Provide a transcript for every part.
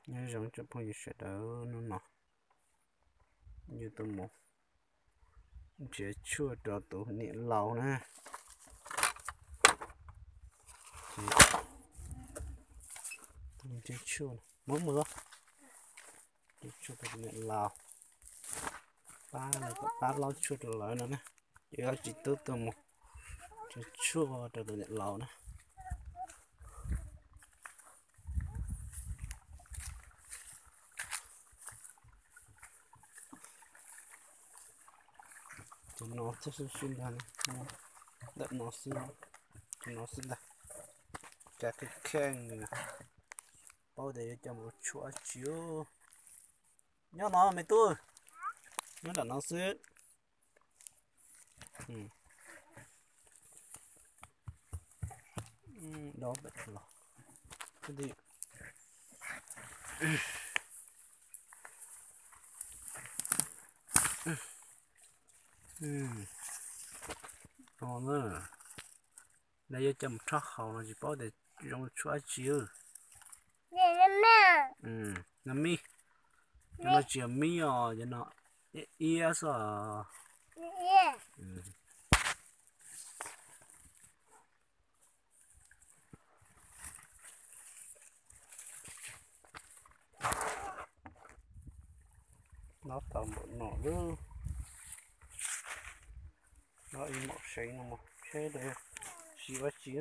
Nyob zoo tsoom phooj ywg sawv daws, hnub no yuav tuaj mus nrhiav tshuaj rau tus niam laus na. Nrhiav tshuaj, muab mus, nrhiav tshuaj rau tus niam laus, pab, pab laub tshuaj rau lawv no na. Ces tsis tub tuaj mus nrhiav tshuaj rau tus niam laus na. Cov no thiaj sib sib ntag, ntawm no xwb, cov no xwb ntag. Cas kheej kheej li na, paub tias yuav coj mus tshuaj dab tsi. Nyob no me tub, nyob nram no xwb. Dob pem los. No na, lawv yuav coj mus rhaub haus no tsis paub tias zoo tshuaj dab tsi. No mib, cov no tsis yog mib os, cov no iab xwb os. Dob tau npaum no lawm. Dob ib maum sev no mus seb lawv siv ua tsi.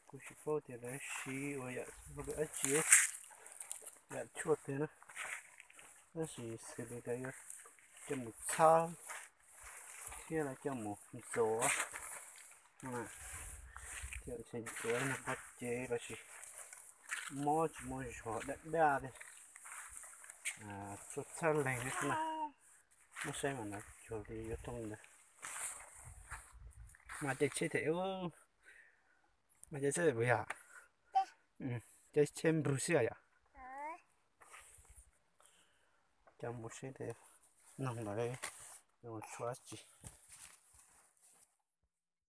Kuv tsis paub tias lawv siv ua yam dab tsi, yam tshuaj tiag na. Tab sis xws li lawv yuav coj mus txhawb thiab lawv coj mus ntxuav, thiab ntshe ntxuav nws qhov cev los sis mob tsis muaj zog daj daj li. Tshuaj txhawb leeg xwb na. Muab saib mas no cuag li yuav thooj ntawd. Mas ces tsheb thiab, mas ces tsheb puas yog? Ces tsheb npug xwb yom. Coj mus seb tias noog lawv yuav tshuaj dab tsi.